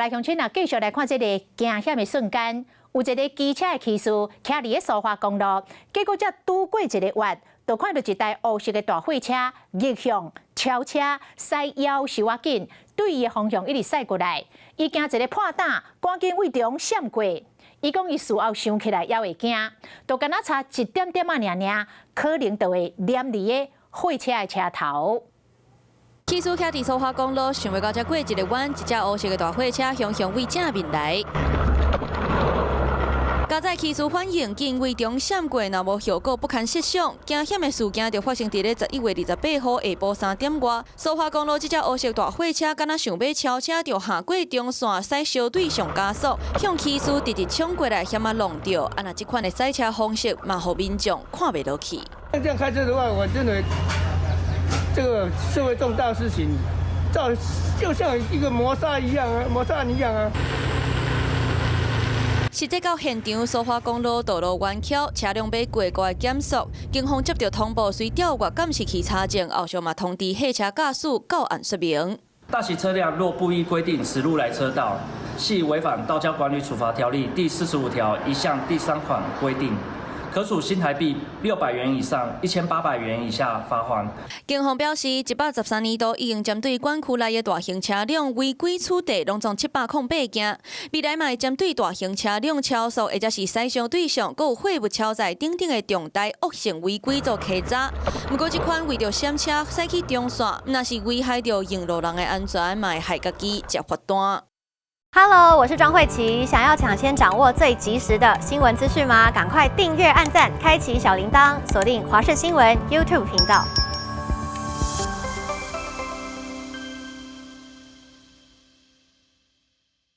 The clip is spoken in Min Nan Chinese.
來鄉親啊，繼續來看這個驚險的瞬間。有一个機車的騎士徛佇咧蘇花公路，結果才拄過一个彎，就看著一台烏色的大貨車逆向超車，駛夭壽仔緊，對伊的方向一直駛過來。伊驚一个破膽，趕緊對中閃過。伊講伊事後想起來猶會驚，就敢若差一點點仔爾爾，可能就會黏佇咧貨車的車頭。騎士徛佇蘇花公路，想欲到才過一个彎，一隻烏色的大貨車雄雄對正面來。駕駛騎士反應緊對中閃過，若無後果不堪設想。驚險的事件就發生佇咧11月28號下晡3點外，蘇花公路這隻烏色大貨車，敢若想欲超車，就橫過中線，駛相對上加速，向騎士直直衝過來，險仔挵著。啊，若這款的賽車方式，嘛予民眾看袂落去。這樣開車的話，我認為這個社會重大事情，就像一個謀殺一樣啊，謀殺案一樣啊。實際到現場，蘇花公路道路彎曲，車輛欲過閣會減速。警方接到通報，隨調閱監視器查證，後續嘛通知貨車駕駛到案說明。大型車輛若不依規定駛入來車道，係違反《道交管理處罰條例》第45條1項第3款規定，可處新台幣600元以上1800元以下罰鍰。警方表示，113年度已經針對管區內的大型車輛違規取締，攏總708件。未來嘛會針對大型車輛超速或者是駛傷對象，閣有貨物超載等等的重大惡性違規做稽查。毋過，這款為著閃車駛去中線，若是危害著用路人的安全，嘛會害家己接罰單。 Hello，我是莊慧琪。想要搶先掌握最及時的新聞資訊嗎？趕快訂閱、按讚、開啟小鈴鐺，鎖定華視新聞 YouTube 頻道。